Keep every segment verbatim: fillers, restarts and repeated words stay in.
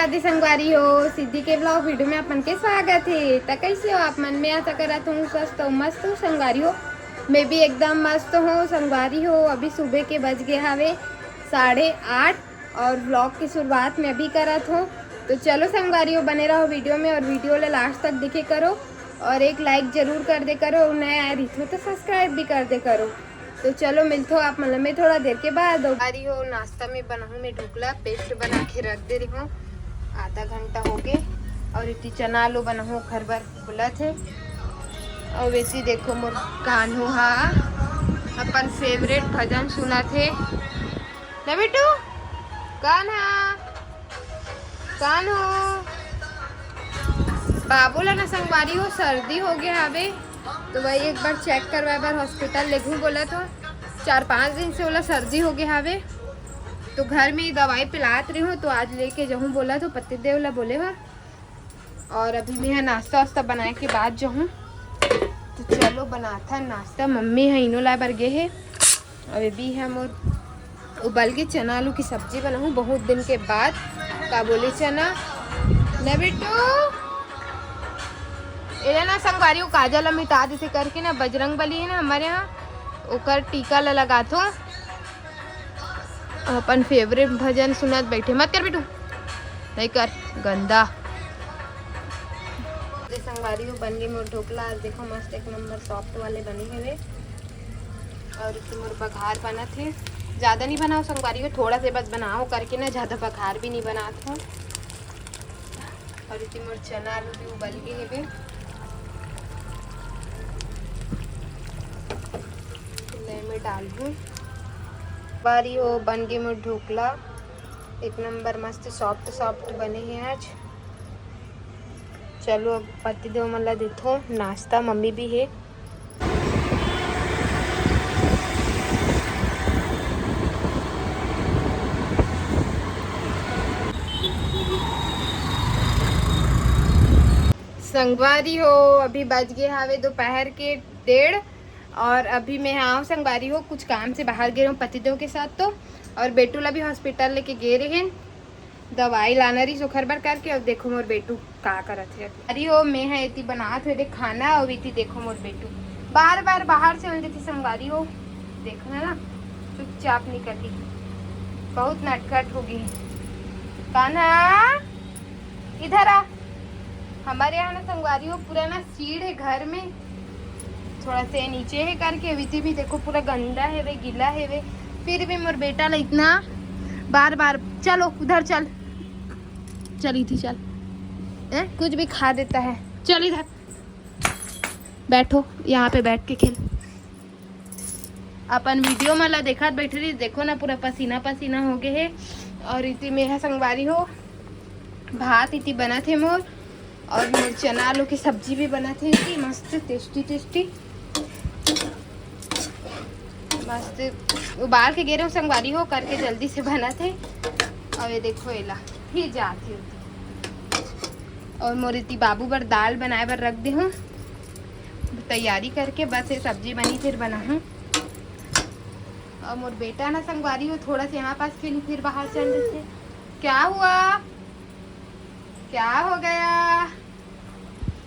राधे संगवारी हो, सिद्धि के vlog video में अपन के स्वागत है। त कैसे हो आप मन? मैं आशा करत हूँ स्वस्थ हो, मस्त हो संगवारी हो। मैं भी एकदम मस्त हूँ संगवारी हो। अभी सुबह के बज गए हवे साढ़े आठ और vlog की शुरुआत मैं अभी करत हूँ। तो चलो संगवारी हो, बने रहो video में और video ला last तक देखे करो और एक like जरूर कर दे करो और नया आए रहिथो तो subscribe भी कर दे करो। तो चलो मिलथो आप मन ला मैं थोड़ा देर के बाद। संगवारी हो, नाश्ता में बनाहूँ मैं ढोकला, paste बना के रख दे रही हूँ। आधा घंटा हो गए। और इति चना आलू बनाहूँ, घर बर बोलत हे। और वैसे देखो मोर कान्हू हा अपन favourite भजन सुनत हे ना बेटू। कान्हा, कान्हू, बाबू ला ना संगवारी हो सर्दी हो गया हवे, तो वही एक बार check करवाए बर hospital लेगहूँ बोलत हो। चार पाँच दिन से ओला सर्दी हो गया हवे, तो घर में ही दवाई पिलात रही हूँ, तो आज लेके जाहूँ बोलत हो, पतिदेव ला बोले हो। और अभी मैं ह नाश्ता वास्ता बनाए के बाद जाहूँ। तो चलो बनाथा नाश्ता। मम्मी ह इनो लाए बर गे हे, और ये भी है मोर उबल के चना आलू की सब्जी बनाहूँ बहुत दिन के बाद। का बोले चना ना बेटू, एला ना संगवारी हो काजल ला मिटा देथे करके ना, बजरंग बली है ना हमारे यहाँ, ओकर टीका ला लगाथो। अपन favourite भजन सुनत बैठे, मत कर बेटू, नहीं कर, गंदा। संगवारी हो बन गए मोर ढोकला, और देखो मस्त एक नंबर soft वाले बने हुए। और इसे मोर बघार बनत हे, ज़्यादा नहीं बनाओ संगवारी हो, थोड़ा से बस बनाओ करके ना, ज़्यादा बघार भी नहीं बनात हो। और इति मोर चना आलू भी उबल के हेबे, ले मैं डालहूँ। बारी हो बन के मोर ढोकला, एक नंबर मस्त soft soft बने हे आज। चलो अब पति देव मन ला देथो नाश्ता, मम्मी भी हे। संगवारी हो, अभी बज गए हावे दोपहर के डेढ़ और अभी मैं हाँ संगवारी हो कुछ काम से बाहर गए रहूँ पतिदेव के साथ तो, और बेटू ला भी hospital लेके गए रहे। दवाई लाना रही ओखर बर करके। अब देखो मोर बेटू का करत हे। अरे हो, मैं है इति बनात हुए दे खाना, और इति देखो मोर बेटू बार बार बाहर चल देती संगवारी हो। देखो ना, ना चुपचाप निकली, बहुत नटखट हो गई। कान्हा, इधर आ। हमारे यहाँ ना संगवारी हो पूरा ना सीढ़ है घर में, थोड़ा से नीचे है करके, अभी भी देखो पूरा गंदा है वे, गीला है वे, फिर भी मोर बेटा ला इतना बार बार, "चलो उधर चल, चल इधर चल।" हैं? कुछ भी खा देता है। "चल इधर बैठो, यहाँ पे बैठ के खेल।" अपन video मन ला देखत बैठे रही, देखो ना पूरा पसीना पसीना हो गए है। और इति में है संगवारी हो भात इति बनत हे मोर, और मोर चना आलू की सब्जी भी बनत हे इति मस्त tasty tasty, मस्त उबाल के गे रहे हो संगवारी हो करके जल्दी से बनत हे। और ये देखो एला फिर जात हे। और मोर इति बाबू बर दाल बनाए बर रख दे हूँ तैयारी करके, बस ये सब्जी बनी फिर बनाहूँ। और मोर बेटा ना संगवारी हो थोड़ा से यहाँ पास खेली फिर बाहर चल देते। क्या हुआ, क्या हो गया?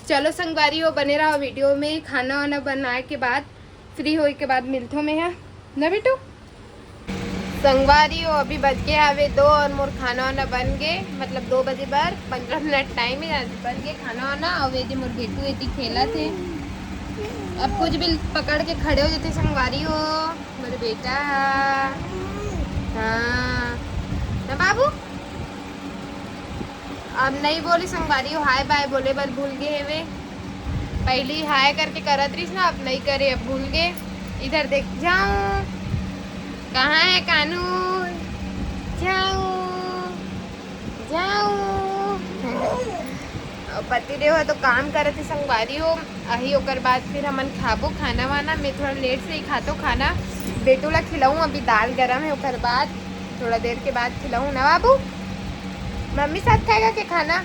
चलो संगवारी हो बने रहो video में। खाना वाना बनाए के बाद, free होए के बाद मिलथो मैं यहाँ ना बेटू। संगवारी हो अभी बज के आवे दो और मोर खाना वाना बन गए, मतलब दो बजे बर पंद्रह मिनट time है, बन गए खाना वाना। और ये दे मोर बेटू एती खेलत हे, अब कुछ भी पकड़ के खड़े हो जाते संगवारी हो। मोर बेटा, हाँ ना बाबू, अब नहीं बोली संगवारी हो, हाय बाय बोले बर भूल गए हेवे। पहली हाय करके करत रहीस ना, अब नहीं करे, अब भूल गए। इधर देख, जाऊं, कहाँ है कानू? जाऊं, जाऊं। और पति देव ह तो काम करत हे संगवारी हो, अही ओकर बाद फिर हमन खाबो खाना वाना। मैं थोड़ा late से ही खातो खाना, बेटू ला खिलाऊं अभी दाल गरम है, ओकर बाद थोड़ा देर के बाद खिलाऊं ना बाबू। मम्मी साथ खाएगा के खाना?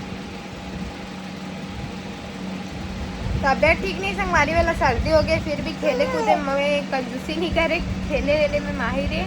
तबियत ठीक नहीं संगवारी वाला, सर्दी हो गई, फिर भी खेले कूदे में कंजूसी नहीं करे, खेले वेले में माहिर है।